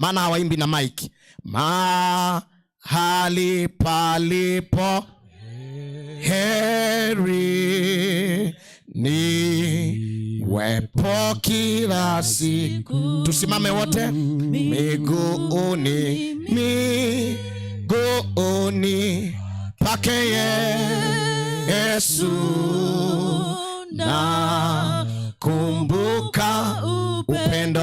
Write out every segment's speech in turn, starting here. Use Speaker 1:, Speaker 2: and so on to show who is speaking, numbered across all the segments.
Speaker 1: Maana hawaimbi na mike. Mahali palipo heri ni wepo kila siku. Tusimame wote. Miguuni, miguuni pake Yesu, na kumbuka upendo,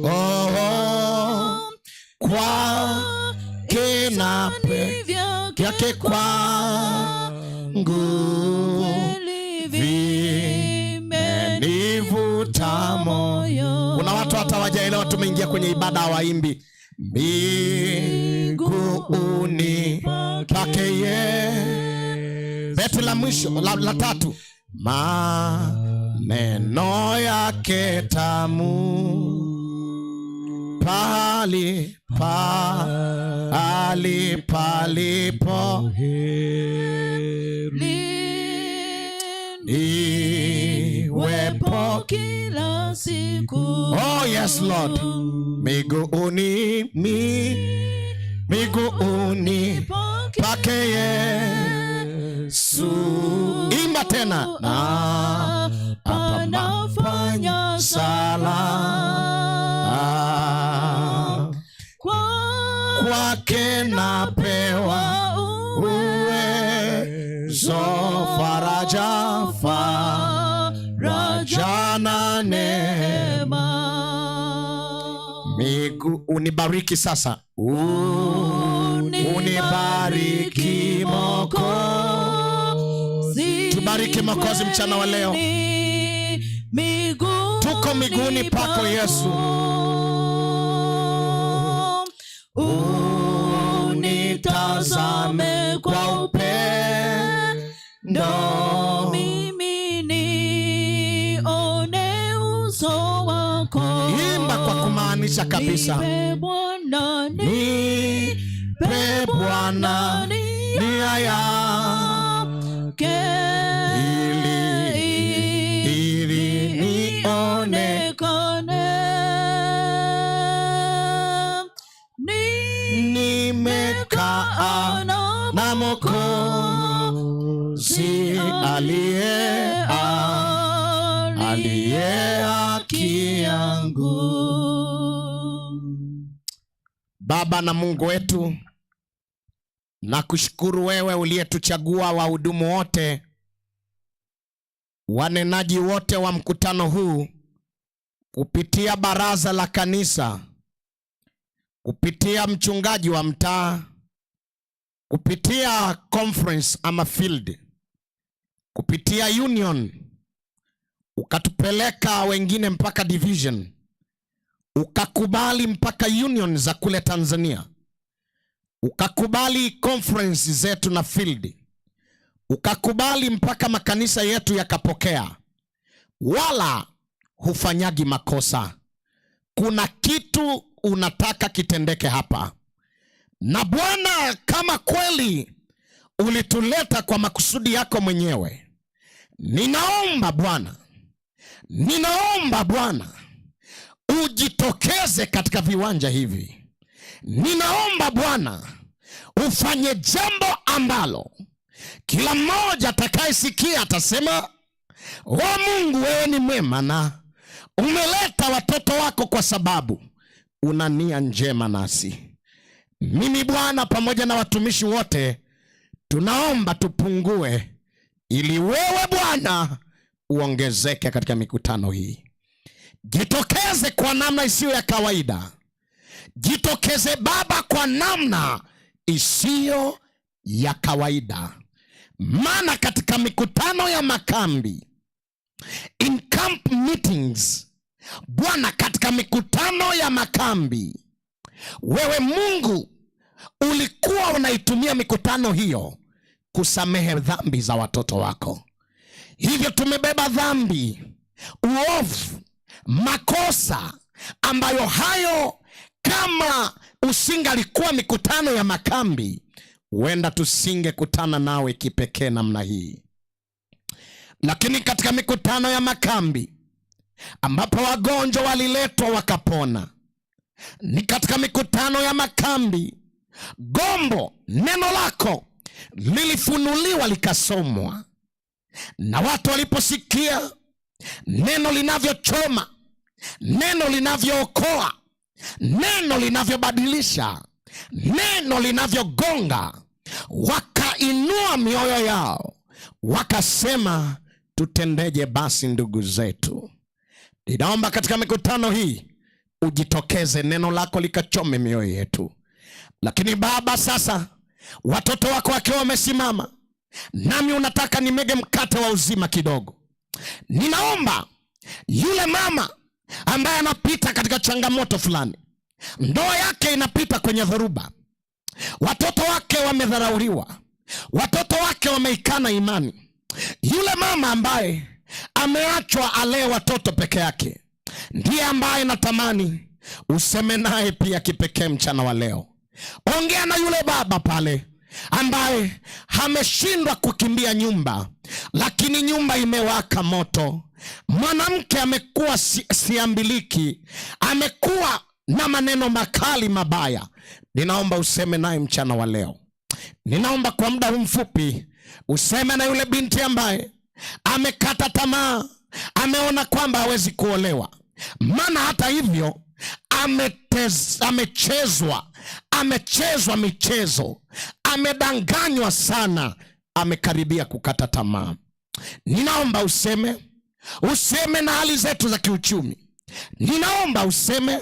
Speaker 1: oh, kwake na yake kwangu vimenivuta moyo. Kuna watu hata wajaelewa tumeingia kwenye ibada, hawaimbi. Miguuni pake ye. Beti la mwisho la tatu, maneno yake tamu, pahali pahali palipo niwepo
Speaker 2: kila siku.
Speaker 1: Oh yes, Lord. Miguuni, miguuni pake Yesu. Imba tena. Na
Speaker 2: panafanya
Speaker 1: sala kwake napewa uwezo, faraja, faraja na neema. Migu, unibariki sasa, unibariki Mwokozi. Tubariki Mwokozi mchana wa leo. Tuko miguuni pako Yesu.
Speaker 2: Unitazame kwa upendo, mimi nione uso wako.
Speaker 1: Imba kwa kumaanisha kabisa.
Speaker 2: Nipe Bwana,
Speaker 1: Nipe Bwana nia
Speaker 2: yake
Speaker 1: ili nione
Speaker 2: nionekane.
Speaker 1: Nimekaa na Mwokozi aliye haki yangu. Baba na Mungu wetu, nakushukuru wewe uliyetuchagua wahudumu wote, wanenaji wote wa mkutano huu, kupitia baraza la kanisa, kupitia mchungaji wa mtaa, kupitia conference ama field, kupitia union, ukatupeleka wengine mpaka division, ukakubali mpaka union za kule Tanzania, ukakubali conference zetu na field, ukakubali mpaka makanisa yetu yakapokea. Wala hufanyagi makosa. Kuna kitu unataka kitendeke hapa. Na Bwana, kama kweli ulituleta kwa makusudi yako mwenyewe, ninaomba Bwana, ninaomba Bwana ujitokeze katika viwanja hivi. Ninaomba Bwana ufanye jambo ambalo kila mmoja atakayesikia atasema, o Mungu, wewe ni mwema na umeleta watoto wako kwa sababu una nia njema nasi. Mimi Bwana pamoja na watumishi wote tunaomba tupungue, ili wewe Bwana uongezeke katika mikutano hii. Jitokeze kwa namna isiyo ya kawaida. Jitokeze Baba kwa namna isiyo ya kawaida. Maana katika mikutano ya makambi, in camp meetings, Bwana, katika mikutano ya makambi, wewe Mungu ulikuwa unaitumia mikutano hiyo kusamehe dhambi za watoto wako. Hivyo tumebeba dhambi, uovu, makosa ambayo hayo kama usingalikuwa mikutano ya makambi, huenda tusingekutana nawe kipekee namna hii. Lakini katika mikutano ya makambi ambapo wagonjwa waliletwa wakapona, Ni katika mikutano ya makambi, gombo, neno lako lilifunuliwa likasomwa, na watu waliposikia neno linavyochoma, neno linavyookoa, neno linavyobadilisha, neno linavyogonga, wakainua mioyo yao, wakasema, tutendeje basi ndugu zetu? Ninaomba katika mikutano hii ujitokeze, neno lako likachome mioyo yetu. Lakini Baba, sasa watoto wako wakiwa wamesimama, nami unataka nimege mkate wa uzima kidogo. Ninaomba yule mama ambaye anapita katika changamoto fulani, ndoa yake inapita kwenye dhoruba, watoto wake wamedharauliwa, watoto wake wameikana imani, yule mama ambaye ameachwa alee watoto peke yake, ndiye ambaye natamani useme naye pia kipekee mchana wa leo. Ongea na yule baba pale ambaye ameshindwa kukimbia nyumba, lakini nyumba imewaka moto. Mwanamke amekuwa siambiliki, amekuwa na maneno makali mabaya. Ninaomba useme naye mchana wa leo. Ninaomba kwa muda huu mfupi useme na yule binti ambaye amekata tamaa, ameona kwamba hawezi kuolewa, maana hata hivyo amechezwa michezo, amedanganywa sana, amekaribia kukata tamaa. Ninaomba useme na hali zetu za kiuchumi. Ninaomba useme,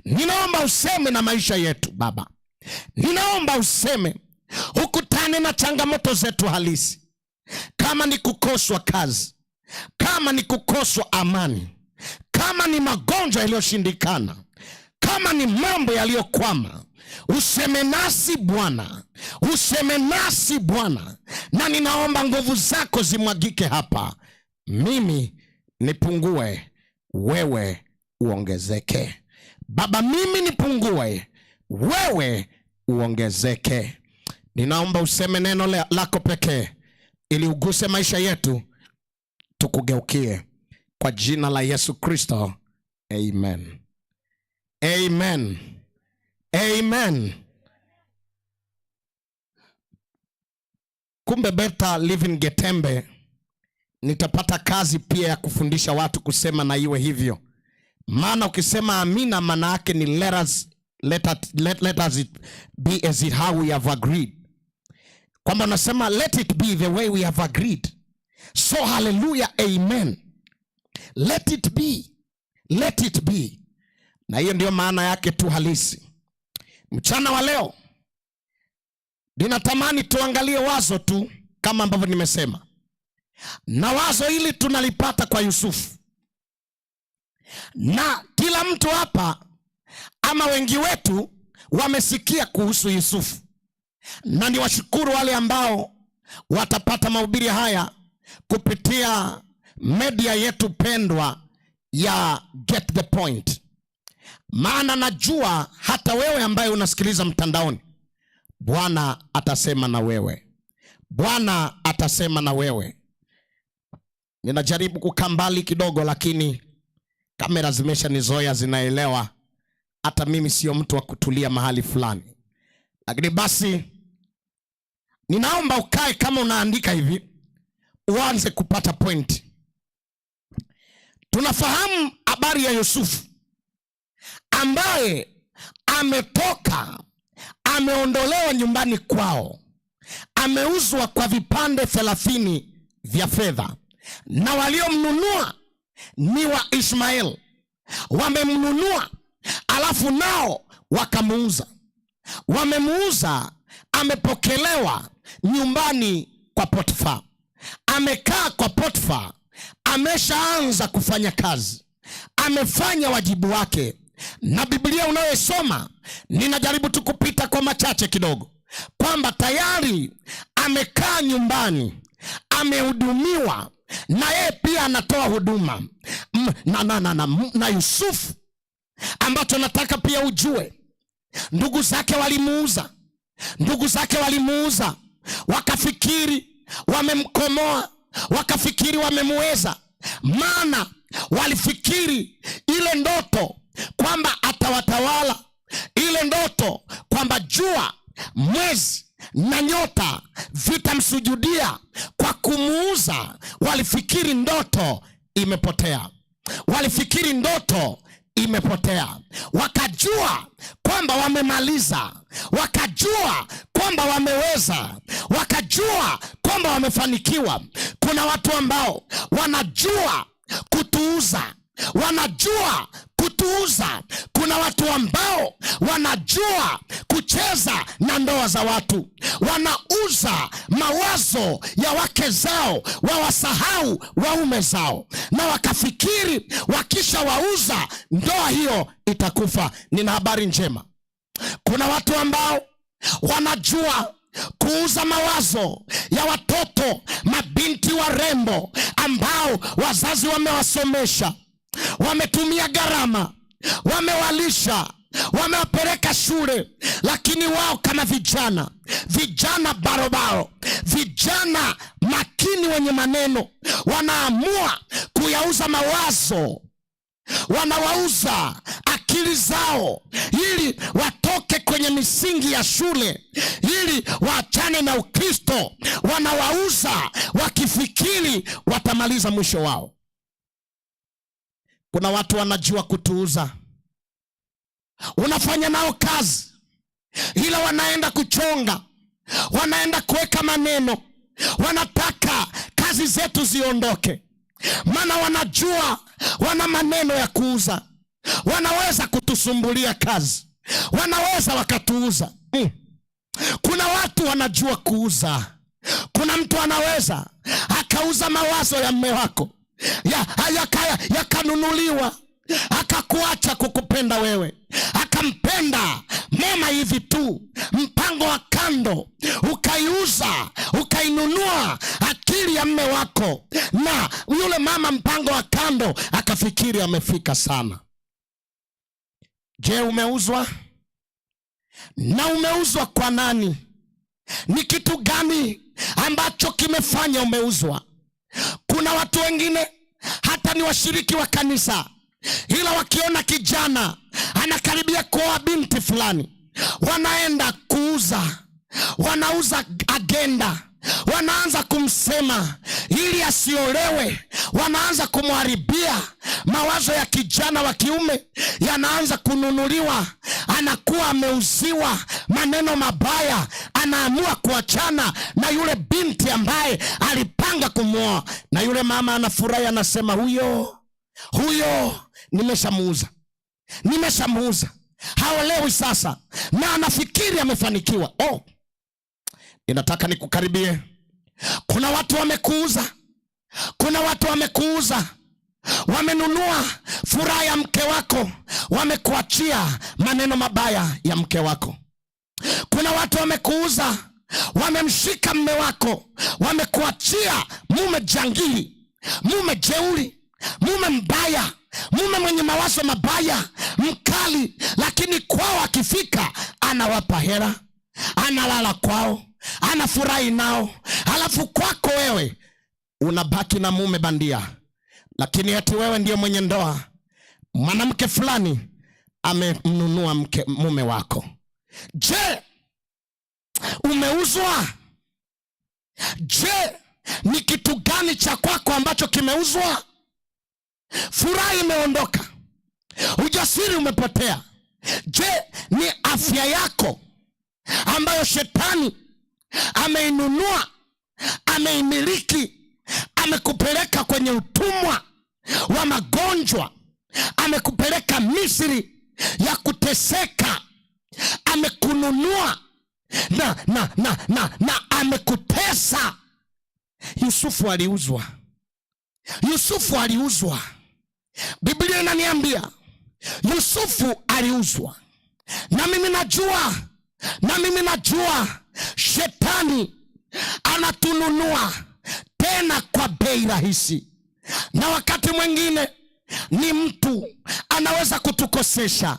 Speaker 1: ninaomba useme na maisha yetu Baba. Ninaomba useme, ukutane na changamoto zetu halisi, kama ni kukoswa kazi, kama ni kukoswa amani, kama ni magonjwa yaliyoshindikana, kama ni mambo yaliyokwama, useme nasi Bwana, useme nasi Bwana. Na ninaomba nguvu zako zimwagike hapa, mimi nipungue, wewe uongezeke. Baba, mimi nipungue, wewe uongezeke. Ninaomba useme neno lako pekee ili uguse maisha yetu, tukugeukie kwa jina la Yesu Kristo, amen. Amen. Amen. Kumbe Better Living Getembe nitapata kazi pia ya kufundisha watu kusema na iwe hivyo. Maana ukisema amina maana yake ni let us it be as it how we have agreed. Kwamba unasema let it be the way we have agreed. So hallelujah, amen. Let it be. Let it be. Na hiyo ndio maana yake tu halisi. Mchana wa leo ninatamani tuangalie wazo tu kama ambavyo nimesema. Na wazo hili tunalipata kwa Yusufu. Na kila mtu hapa ama wengi wetu wamesikia kuhusu Yusufu. Na niwashukuru wale ambao watapata mahubiri haya kupitia media yetu pendwa ya Get The Point. Maana najua hata wewe ambaye unasikiliza mtandaoni, Bwana atasema na wewe. Bwana atasema na wewe. Ninajaribu kukaa mbali kidogo, lakini kamera zimeshanizoea, zinaelewa. Hata mimi sio mtu wa kutulia mahali fulani. Lakini basi ninaomba ukae kama unaandika hivi, uanze kupata point. Tunafahamu habari ya Yusufu ambaye ametoka, ameondolewa nyumbani kwao, ameuzwa kwa vipande 30 vya fedha, na waliomnunua ni wa Ishmael. Wamemnunua alafu nao wakamuuza. Wamemuuza, amepokelewa nyumbani kwa Potifa. Amekaa kwa Potifa, ameshaanza kufanya kazi, amefanya wajibu wake. Na Biblia unayosoma, ninajaribu tu kupita kwa machache kidogo, kwamba tayari amekaa nyumbani, amehudumiwa, na yeye pia anatoa huduma. Na Yusufu, ambacho nataka pia ujue, ndugu zake walimuuza. Ndugu zake walimuuza, wakafikiri wamemkomoa, wakafikiri wamemuweza. Maana walifikiri ile ndoto kwamba atawatawala, ile ndoto kwamba jua, mwezi na nyota vitamsujudia kwa kumuuza, walifikiri ndoto imepotea, walifikiri ndoto imepotea, wakajua kwamba wamemaliza, wakajua kwamba wameweza, wakajua kwamba wamefanikiwa. Kuna watu ambao wanajua kutuuza, wanajua kutuuza. Kuna watu ambao wanajua kucheza na ndoa za watu, wanauza mawazo ya wake zao, wawasahau waume zao, na wakafikiri wakishawauza ndoa hiyo itakufa. Nina habari njema, kuna watu ambao wanajua kuuza mawazo ya watoto, mabinti warembo ambao wazazi wamewasomesha, wametumia gharama, wamewalisha, wamewapeleka shule, lakini wao kama vijana, vijana barobaro, vijana makini wenye maneno, wanaamua kuyauza mawazo, wanawauza akili zao ili watoke kwenye misingi ya shule, ili waachane na Ukristo. Wanawauza wakifikiri watamaliza mwisho wao. Kuna watu wanajua kutuuza, unafanya nao kazi, ila wanaenda kuchonga, wanaenda kuweka maneno, wanataka kazi zetu ziondoke, maana wanajua wana maneno ya kuuza, wanaweza kutusumbulia kazi, wanaweza wakatuuza. Kuna watu wanajua kuuza. Kuna mtu anaweza akauza mawazo ya mme wako yakanunuliwa, akakuacha kukupenda wewe, akampenda mema hivi tu, mpango wa kando, ukaiuza ukainunua akili ya mme wako, na yule mama mpango wa kando akafikiri amefika sana. Je, umeuzwa? Na umeuzwa kwa nani? Ni kitu gani ambacho kimefanya umeuzwa? Kuna watu wengine hata ni washiriki wa kanisa, ila wakiona kijana anakaribia kuoa binti fulani, wanaenda kuuza, wanauza agenda, wanaanza kumsema ili asiolewe, wanaanza kumharibia mawazo ya kijana wa kiume, yanaanza kununuliwa, anakuwa ameuziwa maneno mabaya, anaamua kuachana na yule binti ambaye alipanga kumwoa, na yule mama anafurahi, anasema huyo huyo nimeshamuuza, nimeshamuuza, haolewi sasa, na anafikiri amefanikiwa. Oh, ninataka nikukaribie. Kuna watu wamekuuza, kuna watu wamekuuza, wamenunua furaha ya mke wako, wamekuachia maneno mabaya ya mke wako. Kuna watu wamekuuza, wamemshika mme wako, wamekuachia mume jangili, mume jeuri, mume mbaya, mume mwenye mawazo mabaya, mkali, lakini kwao akifika anawapa hela, analala kwao, anafurahi nao, halafu kwako wewe unabaki na mume bandia, lakini eti wewe ndiye mwenye ndoa. Mwanamke fulani amemnunua mke mume wako. Je, umeuzwa? Je, ni kitu gani cha kwako ambacho kimeuzwa? Furaha imeondoka, ujasiri umepotea. Je, ni afya yako ambayo shetani ameinunua, ameimiliki, amekupeleka kwenye utumwa wa magonjwa, amekupeleka Misri ya kuteseka, amekununua na, na, na, na, na amekutesa. Yusufu aliuzwa, Yusufu aliuzwa. Biblia inaniambia Yusufu aliuzwa, na mimi najua, na mimi najua shetani anatununua tena kwa bei rahisi, na wakati mwingine ni mtu anaweza kutukosesha,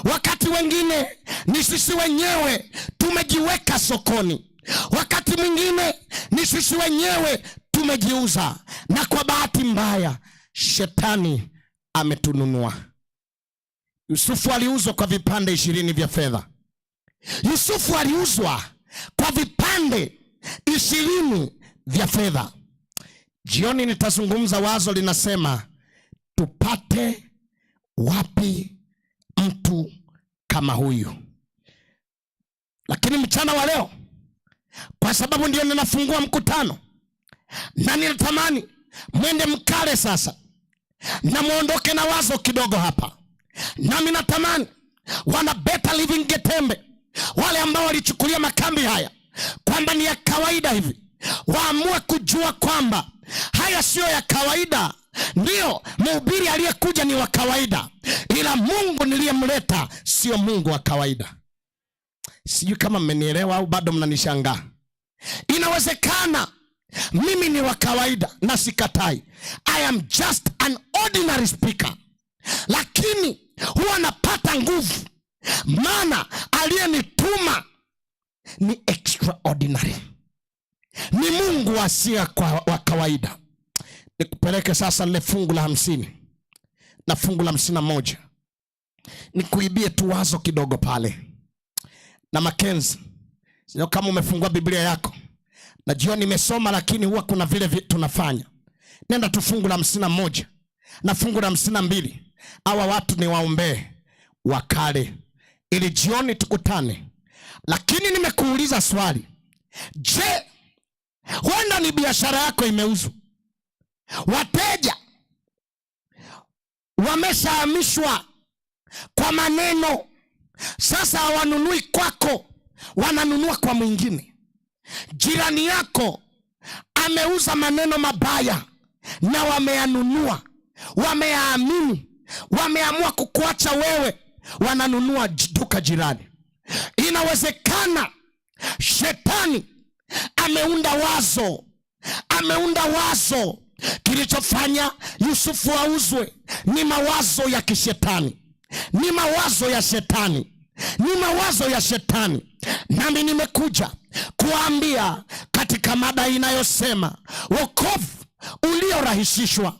Speaker 1: wakati wengine ni sisi wenyewe tumejiweka sokoni, wakati mwingine ni sisi wenyewe tumejiuza, na kwa bahati mbaya shetani ametununua. Yusufu aliuzwa kwa vipande 20 vya fedha. Yusufu aliuzwa kwa vipande 20 vya fedha. Jioni nitazungumza wazo linasema, tupate wapi mtu kama huyu? Lakini mchana wa leo, kwa sababu ndio ninafungua mkutano na ninatamani mwende mkale sasa na muondoke na wazo kidogo hapa. Nami natamani wana Better Living Getembe, wale ambao walichukulia makambi haya kwamba ni ya kawaida hivi, waamue kujua kwamba haya siyo ya kawaida. Ndiyo, mhubiri aliyekuja ni wa kawaida, ila Mungu niliyemleta sio Mungu wa kawaida. Sijui kama mmenielewa au bado mnanishangaa. Inawezekana mimi ni wa kawaida na sikatai, I am just an ordinary speaker, lakini huwa napata nguvu, maana aliyenituma ni extraordinary, ni Mungu asiye wa kawaida. Nikupeleke sasa lile fungu la 50 na fungu la 51, nikuibie tu wazo kidogo pale. Na Makenzi, sio kama umefungua Biblia yako, najua nimesoma, lakini huwa kuna vile tunafanya. Nenda tu fungu la 51 na fungu la 52. Hawa watu ni waombee wakale, ili jioni tukutane. Lakini nimekuuliza swali, je, huenda ni biashara yako imeuzwa, wateja wameshahamishwa kwa maneno, sasa hawanunui kwako, wananunua kwa mwingine. Jirani yako ameuza maneno mabaya na wameyanunua, wameyaamini, wameamua kukuacha wewe, wananunua duka jirani. Inawezekana shetani ameunda wazo, ameunda wazo. Kilichofanya Yusufu auzwe ni mawazo ya kishetani, ni mawazo ya shetani, ni mawazo ya shetani. Nami nimekuja kuambia katika mada inayosema wokovu uliorahisishwa.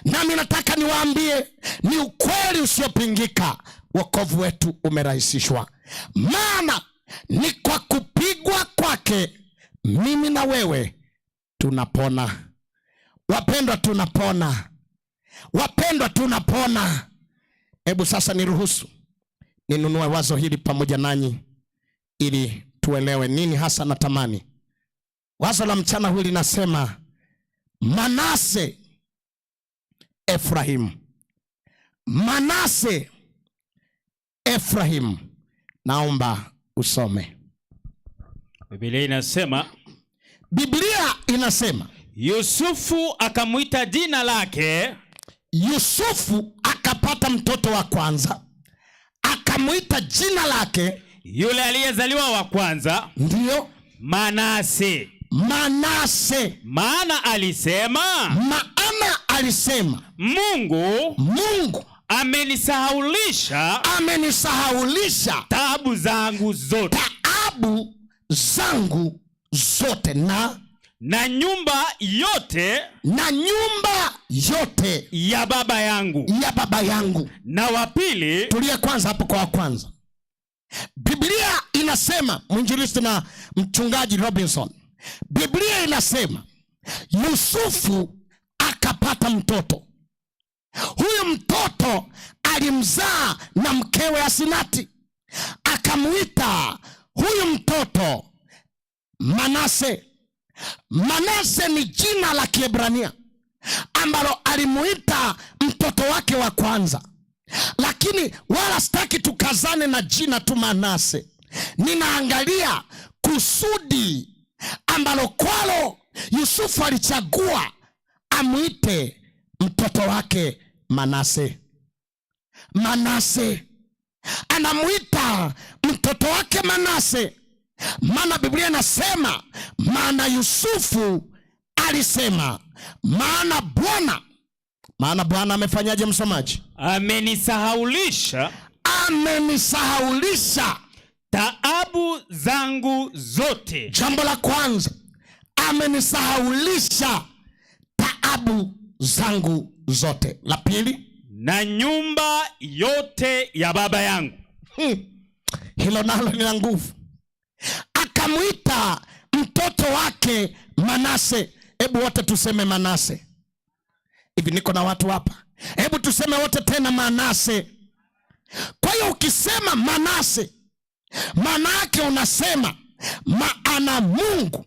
Speaker 1: Nami nataka niwaambie ni ukweli usiopingika, wokovu wetu umerahisishwa. Maana ni kwa kupigwa kwake mimi na wewe tunapona. Wapendwa, tunapona. Wapendwa, tunapona. Hebu sasa niruhusu ninunue wazo hili pamoja nanyi ili tuelewe nini hasa natamani. Wazo la mchana huu linasema Manase Efraimu. Manase Efraimu. Naomba usome.
Speaker 3: Biblia inasema,
Speaker 1: Biblia inasema
Speaker 3: Yusufu akamwita jina lake.
Speaker 1: Yusufu akapata mtoto wa kwanza, akamwita jina lake
Speaker 3: yule aliyezaliwa wa kwanza,
Speaker 1: ndio
Speaker 3: Manase.
Speaker 1: Manase.
Speaker 3: Maana alisema,
Speaker 1: maana alisema,
Speaker 3: Mungu
Speaker 1: Mungu
Speaker 3: amenisahaulisha,
Speaker 1: amenisahaulisha
Speaker 3: taabu zangu zote,
Speaker 1: taabu zangu zote,
Speaker 3: na nyumba yote,
Speaker 1: na nyumba yote
Speaker 3: ya baba yangu,
Speaker 1: ya baba yangu.
Speaker 3: Na wa pili,
Speaker 1: tulia kwanza hapo kwa wa kwanza. Biblia inasema, mwinjilisti na mchungaji Robinson, Biblia inasema Yusufu akapata mtoto. Huyu mtoto alimzaa na mkewe Asinati, akamuita huyu mtoto Manase. Manase ni jina la Kiebrania ambalo alimuita mtoto wake wa kwanza. Lakini wala sitaki tukazane na jina tu Manase. Ninaangalia kusudi ambalo kwalo Yusufu alichagua amuite mtoto wake Manase. Manase anamuita mtoto wake Manase, maana Biblia inasema, maana Yusufu alisema, maana Bwana, maana Bwana amefanyaje msomaji?
Speaker 3: Amenisahaulisha,
Speaker 1: amenisahaulisha
Speaker 3: taabu zangu zote.
Speaker 1: Jambo la kwanza, amenisahaulisha taabu zangu zote. La pili,
Speaker 3: na nyumba yote ya baba yangu.
Speaker 1: Hilo nalo lina nguvu. Akamwita mtoto wake Manase. Hebu wote tuseme Manase. Hivi niko na watu hapa? Hebu tuseme wote tena Manase. Kwa hiyo ukisema Manase, maana yake unasema maana Mungu.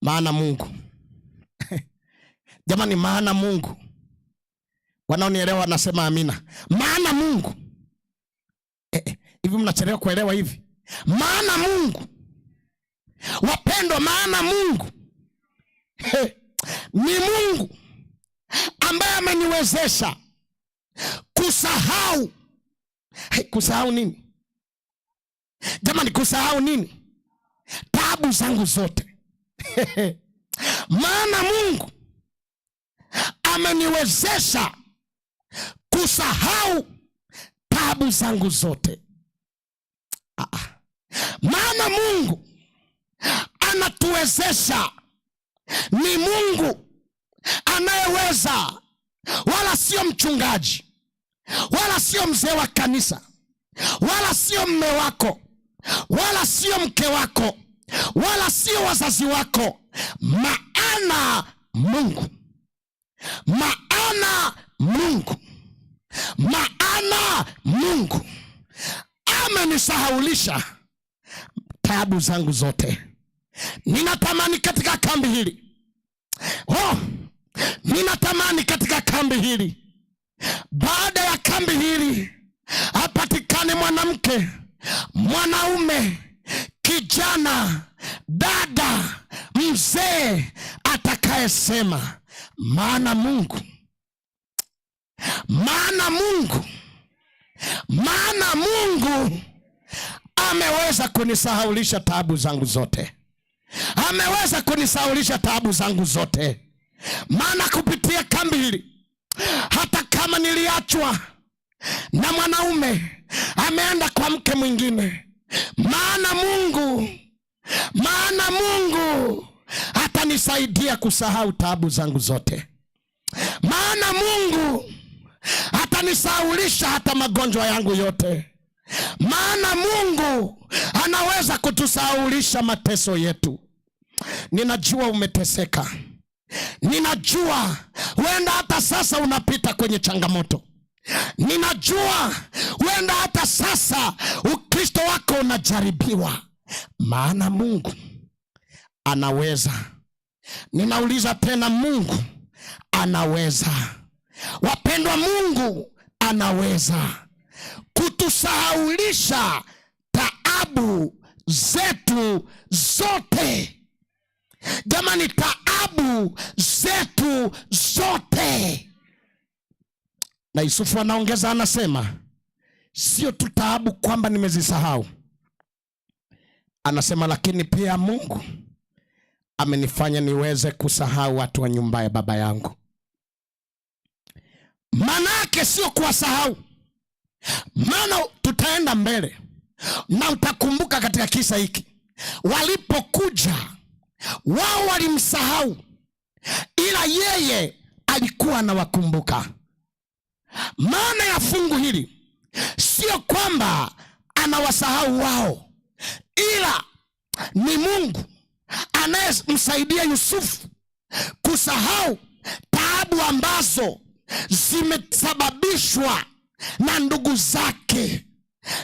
Speaker 1: Maana Mungu. Jamani, maana Mungu. Wanaonielewa wanasema amina. Maana Mungu. Hivi mnachelewa kuelewa hivi. Maana Mungu. Wapendwa, maana Mungu. Ni Mungu ambaye ameniwezesha kusahau. Hey, kusahau nini? Jamani, kusahau nini? Taabu zangu zote. Maana Mungu ameniwezesha kusahau taabu zangu zote. Maana Mungu anatuwezesha. Ni Mungu anayeweza, wala sio mchungaji, wala sio mzee wa kanisa, wala sio mme wako, wala sio mke wako, wala sio wazazi wako. Maana Mungu, maana Mungu, maana Mungu amenisahaulisha taabu zangu zote. Ninatamani katika kambi hili, ninatamani katika kambi hili, baada ya kambi hili apatikane mwanamke, mwanaume, kijana, dada, mzee atakayesema maana Mungu, maana Mungu, maana Mungu ameweza kunisahaulisha taabu zangu zote. Ameweza kunisahaulisha taabu zangu zote. Maana kupitia kambi hili, hata kama niliachwa na mwanaume ameenda kwa mke mwingine, maana Mungu, maana Mungu atanisaidia kusahau taabu zangu zote. Maana Mungu atanisahaulisha hata magonjwa yangu yote. Maana Mungu anaweza kutusahaulisha mateso yetu. Ninajua umeteseka. Ninajua huenda hata sasa unapita kwenye changamoto. Ninajua huenda hata sasa Ukristo wako unajaribiwa. Maana Mungu anaweza. Ninauliza tena, Mungu anaweza. Wapendwa, Mungu anaweza kutusahaulisha taabu zetu zote. Jamani, taabu zetu zote. Na Yusufu anaongeza, anasema sio tu taabu kwamba nimezisahau. Anasema lakini pia Mungu amenifanya niweze kusahau watu wa nyumba ya baba yangu. Maana yake sio kuwasahau. Maana tutaenda mbele na utakumbuka katika kisa hiki, walipokuja wao walimsahau, ila yeye alikuwa anawakumbuka. Maana ya fungu hili sio kwamba anawasahau wao, ila ni Mungu anayemsaidia Yusufu kusahau taabu ambazo zimesababishwa na ndugu zake.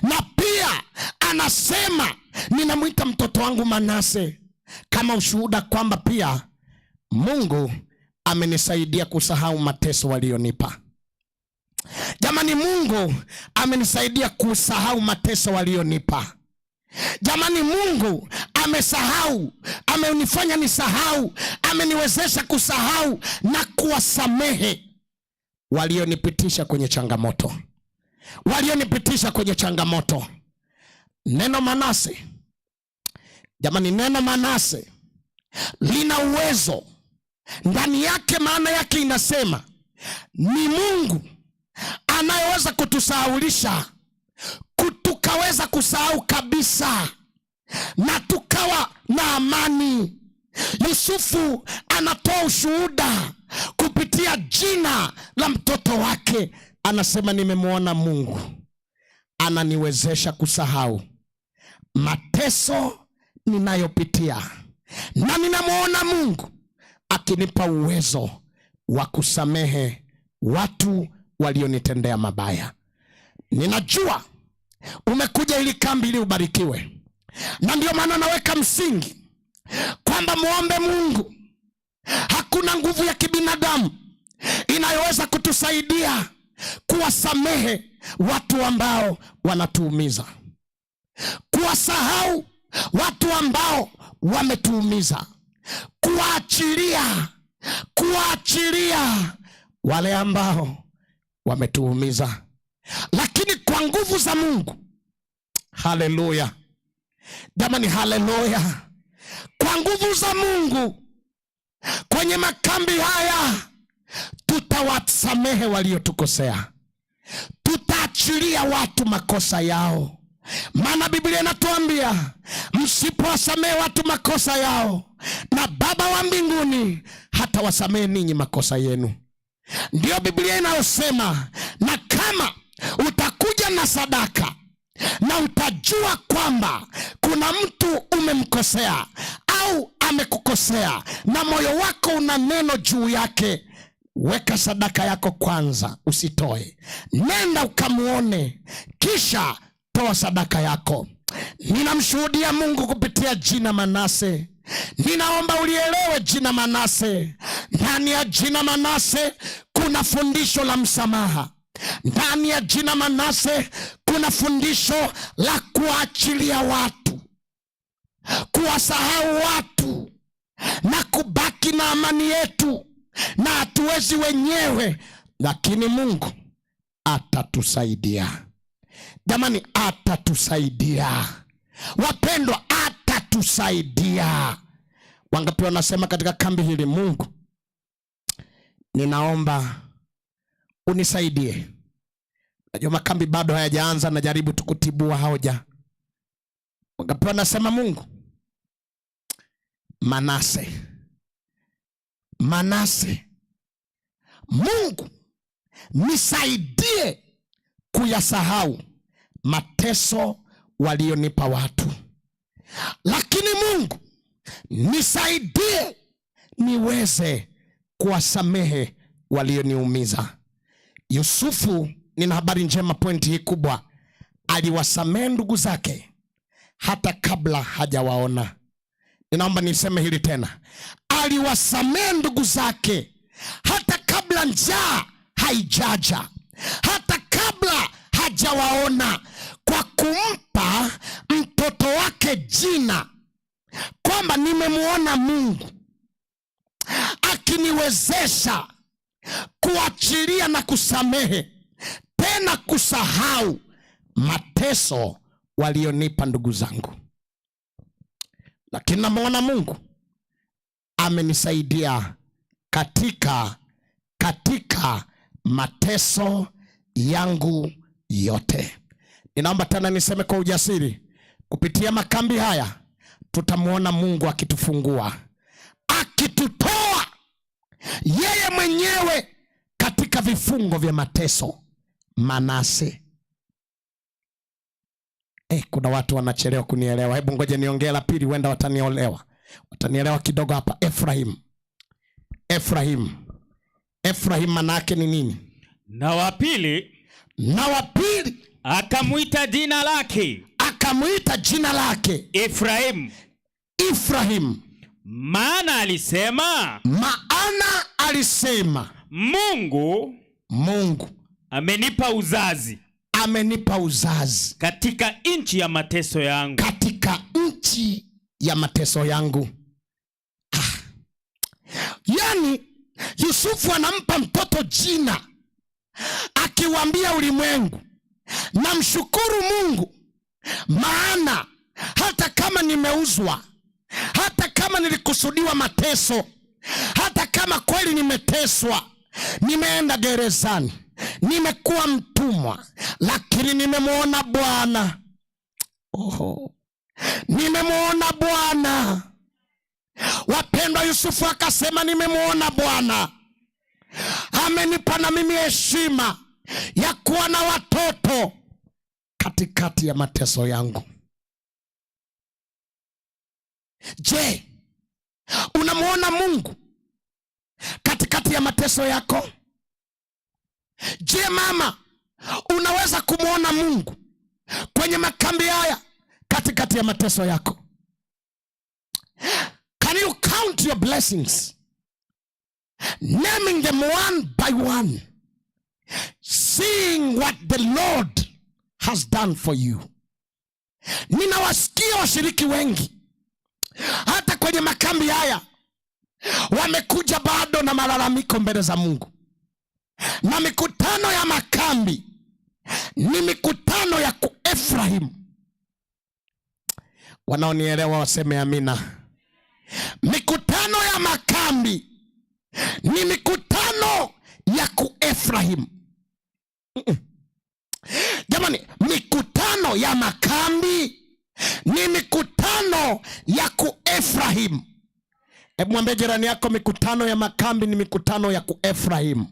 Speaker 1: Na pia anasema ninamwita mtoto wangu Manase kama ushuhuda kwamba pia Mungu amenisaidia kusahau mateso walionipa. Jamani, Mungu amenisaidia kusahau mateso walionipa. Jamani, Mungu amesahau, amenifanya nisahau, ameniwezesha kusahau na kuwasamehe walionipitisha kwenye changamoto. Walionipitisha kwenye changamoto. Neno Manase, jamani, neno Manase lina uwezo ndani yake. Maana yake inasema ni Mungu anayeweza kutusahaulisha, tukaweza kusahau kabisa na tukawa na amani. Yusufu anatoa ushuhuda kupitia jina la mtoto wake, anasema nimemwona Mungu ananiwezesha kusahau mateso ninayopitia, na ninamwona Mungu akinipa uwezo wa kusamehe watu walionitendea mabaya. Ninajua umekuja ili kambi ili ubarikiwe, na ndio maana naweka msingi kwamba muombe Mungu. Hakuna nguvu ya kibinadamu inayoweza kutusaidia kuwasamehe watu ambao wanatuumiza, kuwasahau watu ambao wametuumiza, kuwaachilia, kuwaachilia wale ambao wametuumiza, lakini kwa nguvu za Mungu. Haleluya jamani, haleluya! Kwa nguvu za Mungu kwenye makambi haya tutawasamehe waliotukosea, tutaachilia watu makosa yao, maana Biblia inatuambia msipowasamehe watu makosa yao, na Baba wa mbinguni hatawasamehe ninyi makosa yenu. Ndiyo Biblia inayosema, na kama utakuja na sadaka na utajua kwamba kuna mtu umemkosea au amekukosea na moyo wako una neno juu yake, weka sadaka yako kwanza, usitoe. Nenda ukamuone, kisha toa sadaka yako. Ninamshuhudia Mungu kupitia jina Manase. Ninaomba ulielewe jina Manase. Ndani ya jina Manase kuna fundisho la msamaha. Ndani ya jina Manase kuna fundisho la kuachilia watu, kuwasahau watu na kubaki na amani yetu, na hatuwezi wenyewe, lakini Mungu atatusaidia. Jamani, atatusaidia wapendwa, atatusaidia. Wangapi wanasema katika kambi hili, Mungu ninaomba unisaidie. Najua makambi bado hayajaanza, najaribu tu kutibua hoja. Wangapi wanasema Mungu, Manase, Manase, Mungu nisaidie kuyasahau mateso walionipa watu, lakini Mungu nisaidie niweze kuwasamehe walioniumiza. Yusufu, nina habari njema, pointi hii kubwa, aliwasamehe ndugu zake hata kabla hajawaona. Ninaomba niseme hili tena, aliwasamehe ndugu zake hata kabla njaa haijaja, hata kabla hajawaona, kwa kumpa mtoto wake jina kwamba nimemuona Mungu akiniwezesha kuachilia na kusamehe, tena kusahau mateso walionipa ndugu zangu, lakini namwona Mungu amenisaidia katika mateso yangu yote. Ninaomba tena niseme kwa ujasiri, kupitia makambi haya tutamwona Mungu akitufungua, akitutoa yeye mwenyewe katika vifungo vya mateso. Manase. Kuna watu wanachelewa kunielewa. Hebu ngoja niongee la pili, huenda watanielewa, watanielewa kidogo hapa. Efrahim, Efrahim, Efrahim maana yake ni nini?
Speaker 3: Na wa pili
Speaker 1: Na wa pili
Speaker 3: akamwita jina lake
Speaker 1: akamwita jina lake
Speaker 3: Efraimu,
Speaker 1: Efrahim,
Speaker 3: maana alisema,
Speaker 1: maana alisema
Speaker 3: Mungu
Speaker 1: Mungu
Speaker 3: amenipa uzazi
Speaker 1: amenipa uzazi
Speaker 3: katika nchi ya mateso yangu.
Speaker 1: katika nchi ya mateso yangu. Ah. Yaani Yusufu anampa mtoto jina akiwaambia ulimwengu, namshukuru Mungu maana hata kama nimeuzwa, hata kama nilikusudiwa mateso, hata kama kweli nimeteswa, nimeenda gerezani, nimekuwa mtumwa, lakini nimemwona Bwana. Oho, nimemwona Bwana Wapendwa, Yusufu akasema, nimemwona Bwana amenipa na mimi heshima ya kuwa na watoto katikati ya mateso yangu. Je, unamwona Mungu katikati ya mateso yako? Je, mama, unaweza kumwona Mungu kwenye makambi haya katikati ya mateso yako? Can you count your blessings, naming them one by one, seeing what the Lord has done for you? Ninawasikia washiriki wengi hata kwenye makambi haya wamekuja bado na malalamiko mbele za Mungu, na mikutano ya makambi ni mikutano ya kuefrahimu. Wanaonielewa waseme amina. Mikutano ya makambi ni mikutano ya kuefrahimu. Jamani, mikutano ya makambi ni mikutano ya kuefrahimu. Hebu mwambie jirani yako, mikutano ya makambi ni mikutano ya kuefrahimu.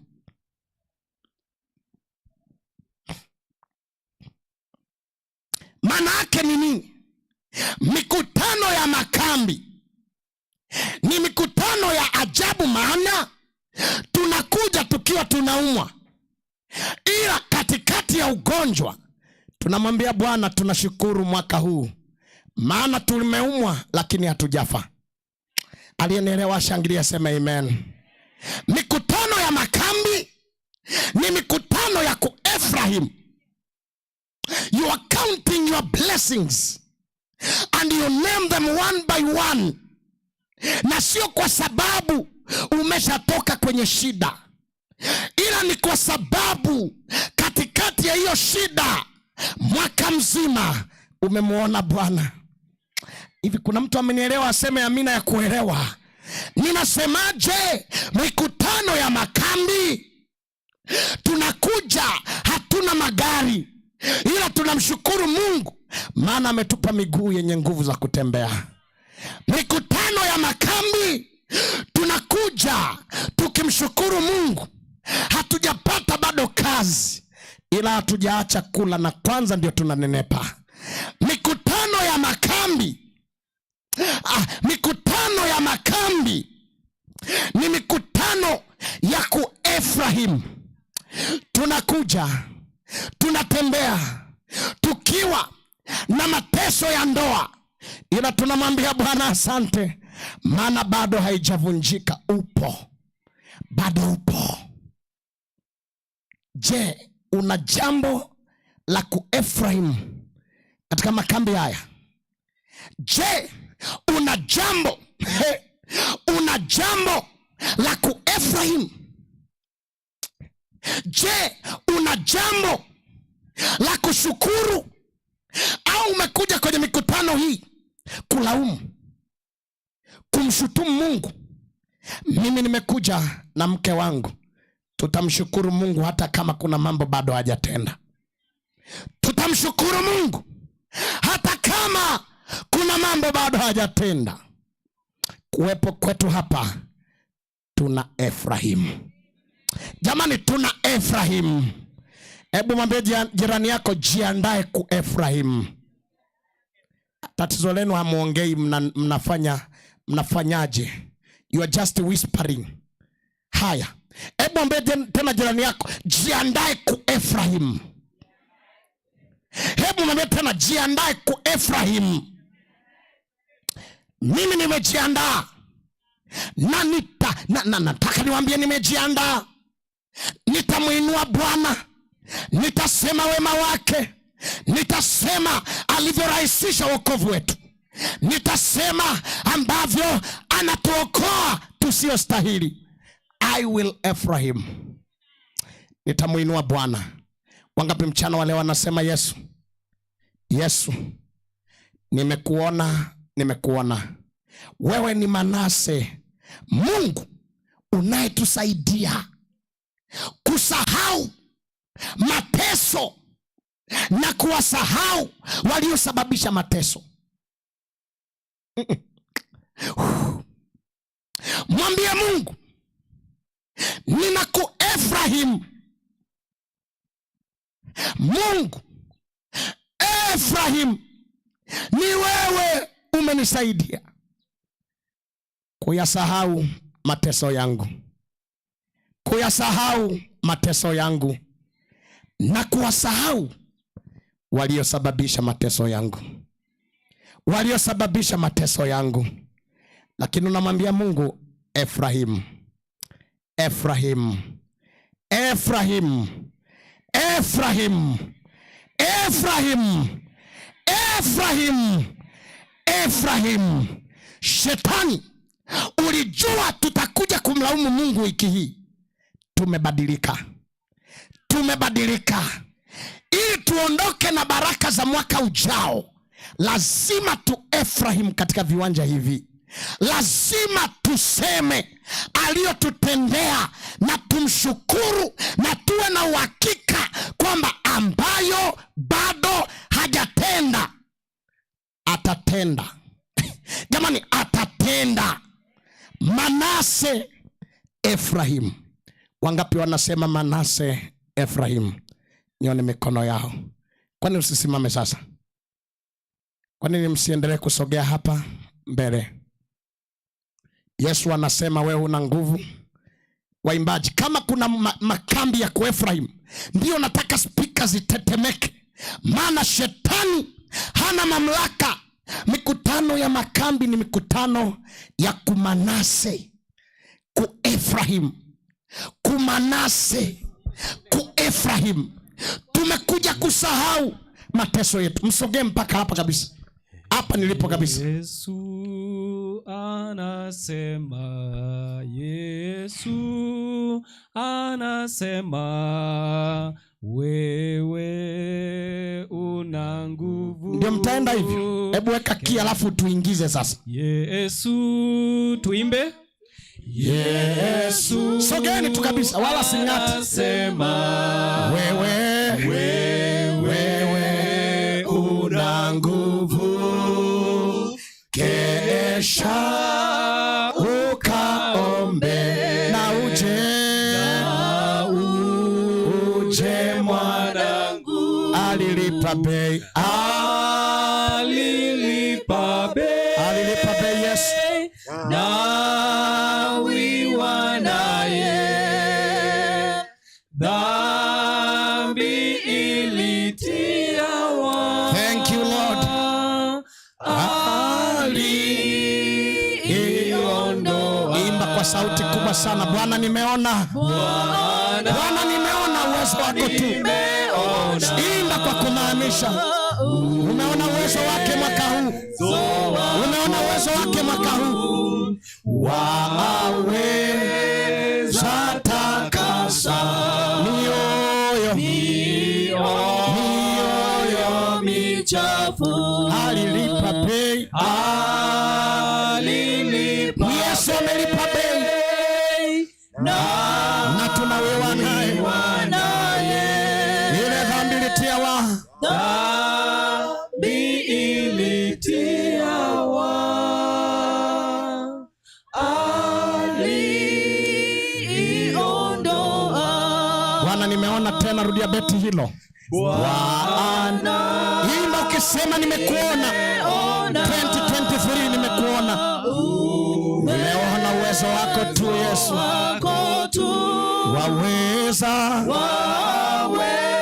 Speaker 1: Maana yake ni nini? Mikutano ya makambi ni mikutano ya ajabu, maana tunakuja tukiwa tunaumwa, ila katikati ya ugonjwa tunamwambia Bwana, tunashukuru mwaka huu, maana tumeumwa lakini hatujafa. Aliyenielewa shangilia, sema amen. Mikutano ya makambi ni mikutano ya kuefrahim. You are counting your blessings and you name them one by one, na sio kwa sababu umeshatoka kwenye shida, ila ni kwa sababu katikati ya hiyo shida mwaka mzima umemwona Bwana. Hivi kuna mtu amenielewa? Aseme amina ya kuelewa. Ninasemaje? Mikutano ya makambi tunakuja, hatuna magari, ila tunamshukuru Mungu maana ametupa miguu yenye nguvu za kutembea. Mikutano ya makambi tunakuja tukimshukuru Mungu, hatujapata bado kazi, ila hatujaacha kula na kwanza ndio tunanenepa. Mikutano ya makambi, mikutano ya makambi ni mikutano ya kuefrahimu. Tunakuja tunatembea tukiwa na mateso ya ndoa, ila tunamwambia Bwana asante, maana bado haijavunjika, upo bado upo. Je, una jambo la kuefrahimu katika makambi haya? Je, una jambo una jambo la kuefrahimu? Je, una jambo la kushukuru? Au umekuja kwenye mikutano hii kulaumu, kumshutumu Mungu? Mimi nimekuja na mke wangu, tutamshukuru Mungu hata kama kuna mambo bado hajatenda. Tutamshukuru Mungu hata kama kuna mambo bado hajatenda. Kuwepo kwetu hapa, tuna Efrahimu. Jamani, tuna Efrahimu. Hebu mwambie jirani yako, jiandae ku Efrahimu. Tatizo lenu hamuongei, mnafanyaje? You are just whispering. Haya, hebu mwambie tena jirani yako, jiandae ku Efrahimu. Hebu mwambie tena, jiandae ku Efrahimu. Mimi nimejiandaa na nataka niwaambie nimejiandaa. Nitamuinua Bwana, nitasema wema wake, nitasema alivyorahisisha wokovu wetu, nitasema ambavyo anatuokoa tusiostahili. I will Ephraim, nitamuinua Bwana. Wangapi mchana wale wanasema Yesu, Yesu, nimekuona, nimekuona. Wewe ni Manase, Mungu unayetusaidia kusahau mateso na kuwasahau waliosababisha mateso. Mwambie Mungu, ninaku Efrahim. Mungu Efrahim, ni wewe umenisaidia kuyasahau mateso yangu, kuyasahau mateso yangu na kuwasahau waliosababisha mateso yangu, waliosababisha mateso yangu. Lakini unamwambia Mungu, Efrahim, Efrahim, Efrahim, Efrahim, Efrahim, Efrahim, Efrahim. Shetani, ulijua tutakuja kumlaumu Mungu wiki hii. Tumebadilika, tumebadilika. Ili tuondoke na baraka za mwaka ujao, lazima tu Efrahim katika viwanja hivi. Lazima tuseme aliyotutendea na tumshukuru na tuwe na uhakika kwamba ambayo bado hajatenda atatenda. Jamani, atatenda. Manase, Efrahim. Wangapi wanasema Manase, Efrahim? Nione mikono yao. Kwani usisimame sasa? Kwa nini msiendelee kusogea hapa mbele? Yesu anasema wewe una nguvu. Waimbaji, kama kuna makambi ya kuefrahim, ndio nataka spika zitetemeke, maana shetani hana mamlaka. Mikutano ya makambi ni mikutano ya kumanase, kuefrahim, kumanase, kuefrahim. Tumekuja kusahau mateso yetu. Msogee mpaka hapa kabisa, hapa nilipo kabisa.
Speaker 4: Yesu anasema, Yesu anasema, wewe una nguvu.
Speaker 1: Ndio mtaenda hivyo. Hebu weka key alafu tuingize sasa.
Speaker 4: Yesu, tuimbe. Yesu
Speaker 1: Sogeni tu kabisa, wala sing'ati.
Speaker 4: anasema,
Speaker 1: Wewe,
Speaker 4: wewe una nguvu,
Speaker 1: kesha ukaombe na uje,
Speaker 4: uje mwanangu.
Speaker 1: Alilipa bei,
Speaker 4: Alilipa bei,
Speaker 1: alilipa bei Yesu.
Speaker 4: Nawiwa naye, dhambi ilitia wa
Speaker 1: Thank you, Lord.
Speaker 4: Aliondoa.
Speaker 1: Imba kwa sauti kubwa sana. Bwana nimeona, Bwana nimeona uwezo wako tu. Imba kwa kumaanisha. Umeona uwezo wake mwaka huu, umeona uwezo wake mwaka huu. Waweza takasa mioyo, mioyo
Speaker 2: michafu.
Speaker 1: Alilipa bei,
Speaker 4: Alilipa
Speaker 1: Yesu amelipa bei
Speaker 4: bei,
Speaker 1: na tunawewa naye. Ile dhambi ilitia wa
Speaker 4: dhambi ilitia wa
Speaker 2: Aliondoa.
Speaker 1: Bwana nimeona tena, rudia beti hilo. Bwana, imba ukisema nimekuona 2023, nimekuona, nimeona uwezo wako tu Yesu,
Speaker 2: Wako tu.
Speaker 1: Waweza,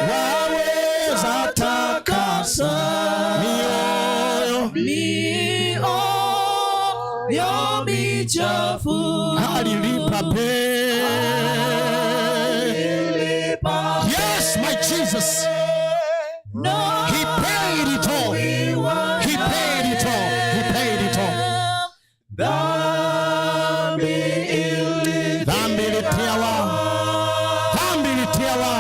Speaker 1: waweza takasa mioyo,
Speaker 2: Mioyo michafu.
Speaker 1: Alilipa bei. Yes, my Jesus, he paid it all. He paid it all. He paid it all.
Speaker 4: Dhambi ili
Speaker 1: Dhambi ilitia wa, dhambi ilitia wa,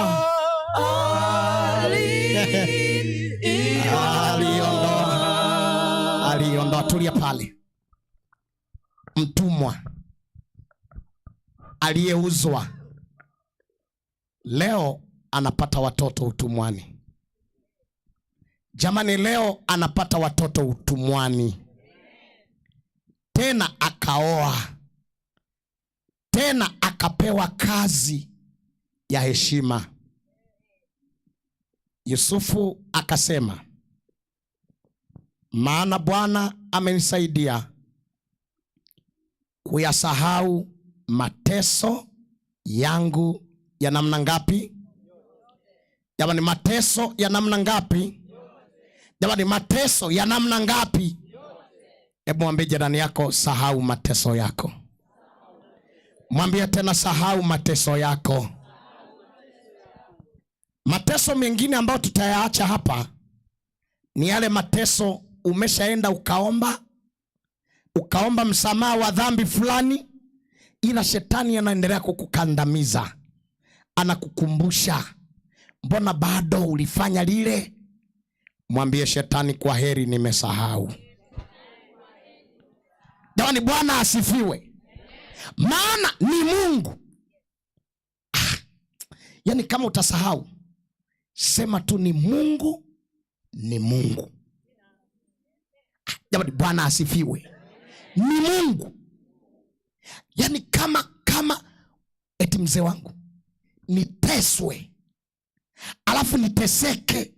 Speaker 1: aliondoa, aliondoa. Tulia pale. Mtumwa aliyeuzwa leo anapata watoto utumwani. Jamani, leo anapata watoto utumwani, tena akaoa. Tena akapewa kazi ya heshima. Yusufu akasema, maana Bwana amenisaidia kuyasahau mateso yangu ya namna ngapi? Jamani, mateso ya namna ngapi? Jamani, mateso ya namna ngapi? Hebu mwambie jirani yako, sahau mateso yako. Mwambie tena, sahau mateso yako. Mateso mengine ambayo tutayaacha hapa ni yale mateso umeshaenda ukaomba, ukaomba msamaha wa dhambi fulani, ila shetani anaendelea kukukandamiza, anakukumbusha, mbona bado ulifanya lile? Mwambie shetani, kwa heri, nimesahau. Jamani, Bwana asifiwe. Maana ni Mungu. Yaani kama utasahau, sema tu ni Mungu, ni Mungu. Jamani, Bwana asifiwe. Ni Mungu. Yaani kama eti mzee wangu niteswe, alafu niteseke,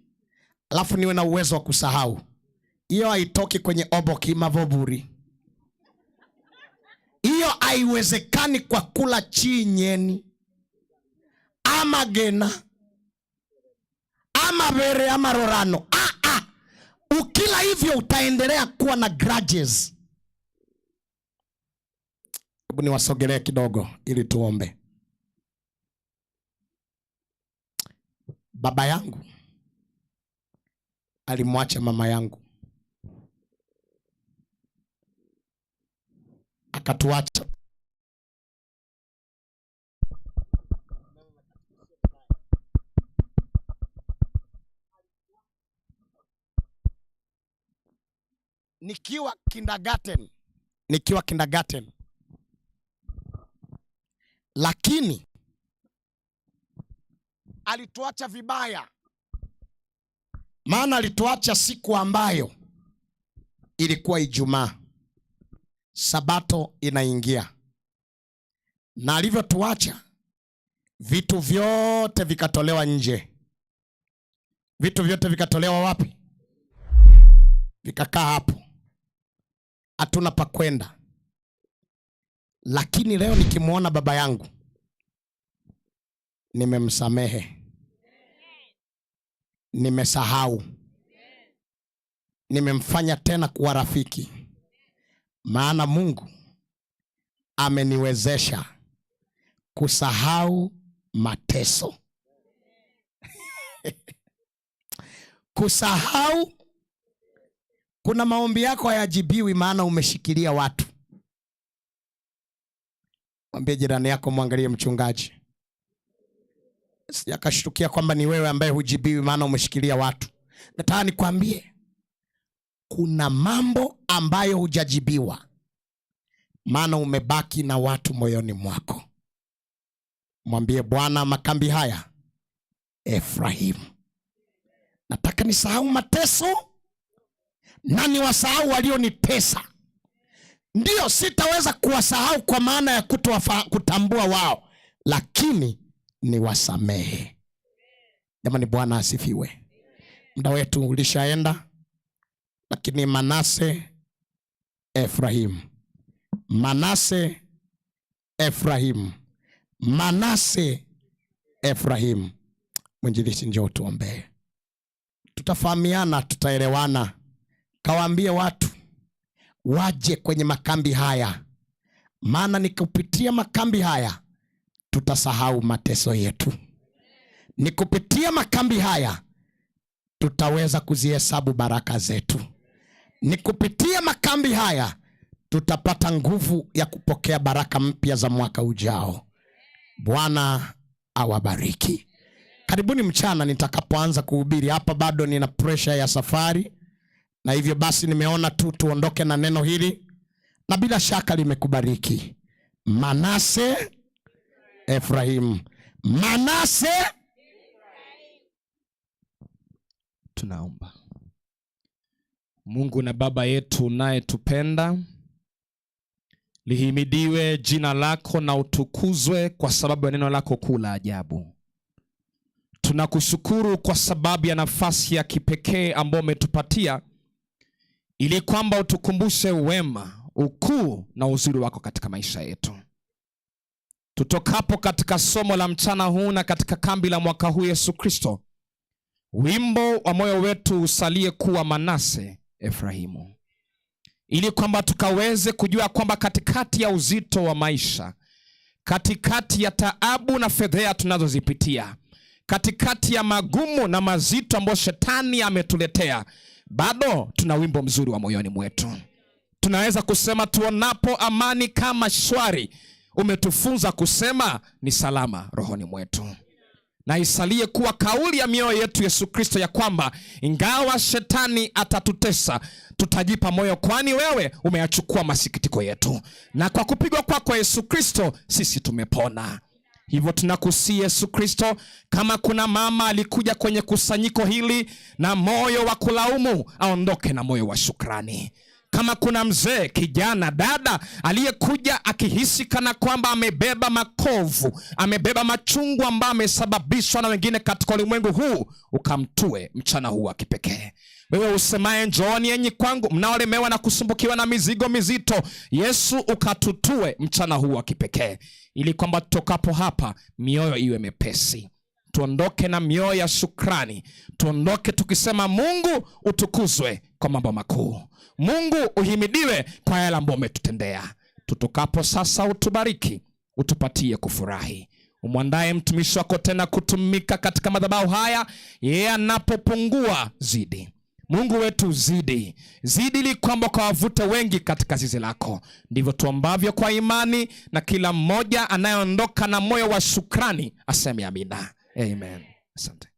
Speaker 1: alafu niwe na uwezo wa kusahau, hiyo haitoki kwenye oboki mavoburi. Hiyo haiwezekani kwa kula chinyeni ama gena ama vere ama rorano. Ukila hivyo utaendelea kuwa na grudges. Hebu niwasogelee kidogo ili tuombe. Baba yangu alimwacha mama yangu, akatuacha. Nikiwa kindergarten, nikiwa kindergarten, lakini alituacha vibaya, maana alituacha siku ambayo ilikuwa Ijumaa, Sabato inaingia, na alivyotuacha vitu vyote vikatolewa nje. Vitu vyote vikatolewa wapi? Vikakaa hapo, hatuna pa kwenda. Lakini leo nikimwona baba yangu nimemsamehe, nimesahau, nimemfanya tena kuwa rafiki, maana Mungu ameniwezesha kusahau mateso. Kusahau. Kuna maombi yako hayajibiwi maana umeshikilia watu. Mwambie jirani yako, mwangalie mchungaji, sijakashtukia kwamba ni wewe ambaye hujibiwi maana umeshikilia watu. Nataka nikwambie kuna mambo ambayo hujajibiwa maana umebaki na watu moyoni mwako. Mwambie Bwana, makambi haya Efraimu, nataka nisahau mateso na niwasahau walionitesa. Ndiyo, sitaweza kuwasahau kwa maana ya kutambua wao, lakini niwasamehe. Jamani, Bwana asifiwe. Muda wetu ulishaenda, lakini Manase Efraimu, Manase Efraimu, Manase Efraimu. Mwinjilisti, njoo tuombee. Tutafahamiana, tutaelewana. Kawaambie watu waje kwenye makambi haya, maana nikupitia makambi haya tutasahau mateso yetu. Nikupitia makambi haya tutaweza kuzihesabu baraka zetu. Nikupitia makambi haya tutapata nguvu ya kupokea baraka mpya za mwaka ujao. Bwana awabariki. Karibuni mchana nitakapoanza kuhubiri hapa. Bado nina pressure ya safari, na hivyo basi nimeona tu tuondoke na neno hili, na bila shaka limekubariki. Manase Efraimu, Manase.
Speaker 5: Tunaomba. Mungu na Baba yetu unayetupenda, Lihimidiwe jina lako na utukuzwe kwa sababu ya neno lako kuu la ajabu. Tunakushukuru kwa sababu ya nafasi ya kipekee ambayo umetupatia ili kwamba utukumbushe wema, ukuu na uzuri wako katika maisha yetu. Tutokapo katika somo la mchana huu na katika kambi la mwaka huu, Yesu Kristo, wimbo wa moyo wetu usalie kuwa Manase Efraimu, ili kwamba tukaweze kujua kwamba katikati ya uzito wa maisha, katikati ya taabu na fedheha tunazozipitia, katikati ya magumu na mazito ambayo shetani ametuletea, bado tuna wimbo mzuri wa moyoni mwetu. Tunaweza kusema tuonapo amani kama shwari, umetufunza kusema ni salama rohoni mwetu. Na isalie kuwa kauli ya mioyo yetu Yesu Kristo, ya kwamba ingawa shetani atatutesa, tutajipa moyo, kwani wewe umeyachukua masikitiko yetu, na kwa kupigwa kwako Yesu Kristo sisi tumepona. Hivyo tunakusii Yesu Kristo, kama kuna mama alikuja kwenye kusanyiko hili na moyo wa kulaumu, aondoke na moyo wa shukrani. Kama kuna mzee, kijana, dada aliyekuja akihisi kana kwamba amebeba makovu, amebeba machungu ambayo amesababishwa na wengine katika ulimwengu huu, ukamtue mchana huu wa kipekee. Wewe usemaye njooni enyi kwangu mnaolemewa na kusumbukiwa na mizigo mizito, Yesu ukatutue mchana huu wa kipekee, ili kwamba tutokapo hapa mioyo iwe mepesi, tuondoke na mioyo ya shukrani, tuondoke tukisema Mungu utukuzwe kwa mambo makuu, Mungu uhimidiwe kwa yale ambayo umetutendea. Tutokapo sasa, utubariki, utupatie kufurahi, umwandae mtumishi wako tena kutumika katika madhabahu haya, yeye anapopungua zidi. Mungu wetu zidi zidi, ili kwamba ukawavute wengi katika zizi lako. Ndivyo tuombavyo kwa imani, na kila mmoja anayeondoka na moyo wa shukrani aseme amina. Amen. Asante.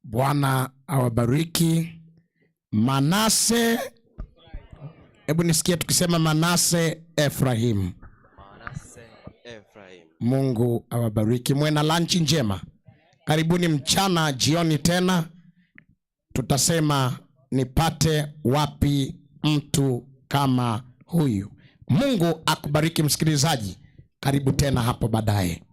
Speaker 1: Bwana awabariki. Manase, hebu nisikie tukisema Manase Efrahim.
Speaker 6: Manase Ephraim.
Speaker 1: Mungu awabariki, mwe na lanchi njema. Karibuni mchana, jioni tena tutasema nipate wapi mtu kama huyu. Mungu akubariki msikilizaji, karibu tena hapo baadaye.